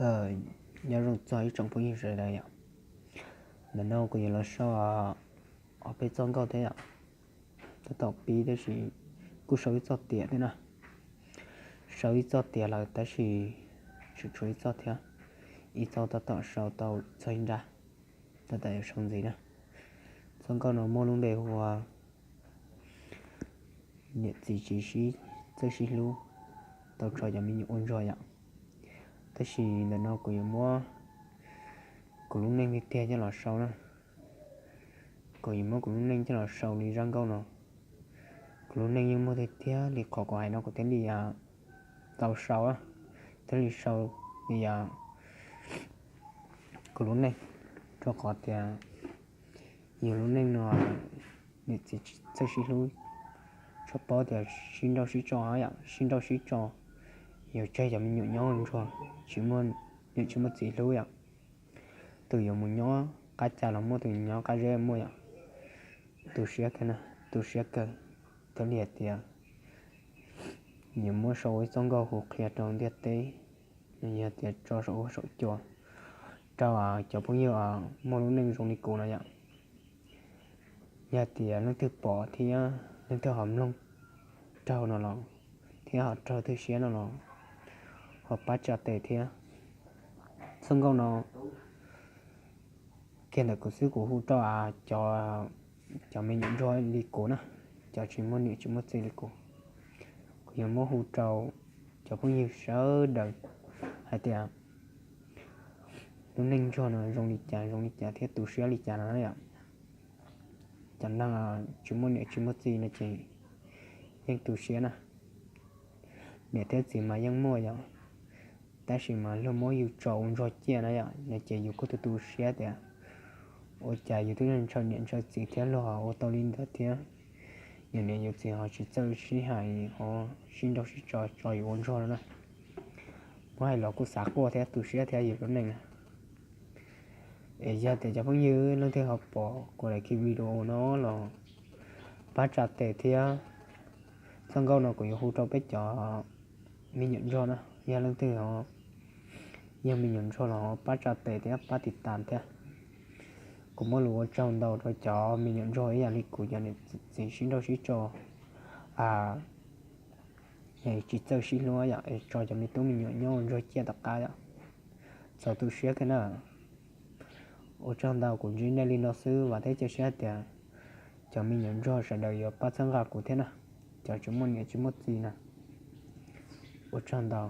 Nyob zoo txog ib tsoom phooj ywg sawv daws yom. Ntawm no kuv yuav los sau ob peb txoj nkauj thiab yom. Tab tom pib tab sis kuj sau ib txoj tiam thiab na. Sau ib txoj tiam lawm tab sis tseem tshuav ib txoj thiab. Ib txoj tab tom sau tau txog ib nrab, tab tom yuav sau ntxiv na. Txoj nkauj no muaj lub npe hu ua niam txiv tsis sib txawj sib hlub, tau tso cov me nyuam ua ntsuag yom. Tab sis ntawm no kuv yuav muab kuv lub neej tiag tiag coj los sau na. Kuv yuav muab kuv lub neej coj los sau li zaj nkauj no. Kuv lub neej yeej muaj tiag tiag li qhov kuv hais no kuv thiaj li tau sau, thiaj li sau li kuv lub neej, rau qhov tias yus lub neej no niam txiv txawj sib hlub, tsuas paub tias sib nrauj sib tso yom, sib nrauj sib tso, yuav tseg cov me nyuam nyob ntsuag, tsis muaj niam tsis muaj txiv hlub yom. Tus yuav mus nyob qab cas los muaj, tus nyob qab zeb muaj yom. Tu siab kawg, tu siab kawg. Thiaj li hais tias yuav muab sau ua ib txoj nkauj hu qhia rau ntiaj teb, yog tias tso saum huab saum cua rau cov phooj ywg muaj lub neej zoo li kuv no yom. Yog tias leej twg pom thiab leej twg ho mloog raug no los, thiab ho raug tu siab no los, ho pab tsa tes thiab. Txoj nkauj no kiag ntawm kuv xwb, kuv hu rau cov me nyuam ntsuag li kuv na, cov tsis muaj niam tsis muaj txiv li kuv. Kuv yuav muab hu rau cov phooj ywg sawv daws hais tias lub neej ntsuag no zoo li cas zoo li cas thiab tu siab li cas no yom. Cov neeg tsis muaj niam tsis muaj txiv no ces yeej tu siab na. Niam thiab txiv mas yeej muaj yom, tab sis mas luag muab yus tso ua ntsuag ciaj na yom, no ces yus kuj tu tu siab tias ua cas yus twb ntshaw niam ntshaw txiv thiab luag ho ua tau li ntawd thiab. Yus niam yus txiv ho tsis txawj sib hais ho sib nrauj sib tso tso yus ua ntsuag no na. Muab hais los kuj xav quaj thiab tu siab thiab yus lub neej na. Es yog tias cov phooj ywg leej twg ho pom kuv daim video no los pab tsa tes thiab. Txoj nkauj no kuv yuav hu rau peb cov me nyuam ntsuag na, yog leej twg ho yog me nyuam ntsuag los pab tsa tes thiab pab tiv tas thiab. Kuv muaj lus ua tsaug ntau rau cov me nyuam ntsuag ib yam li kuv cov niam txiv sib nrauj sib tso, tsis txawj sib hlub yom, es tso cov me tub me nyuam nyob ua ntsuag ciaj tom qab yom. Txaus tu siab kawg na. Ua tsaug ntau, kuv ntsib nej li no xwb, vam thiab cia siab tias cov me nyuam ntsuag sawv daws yuav pab txhawb nqa kuv thiab na, cov tsis muaj niam tsis muaj txiv na. Ua tsaug ntau.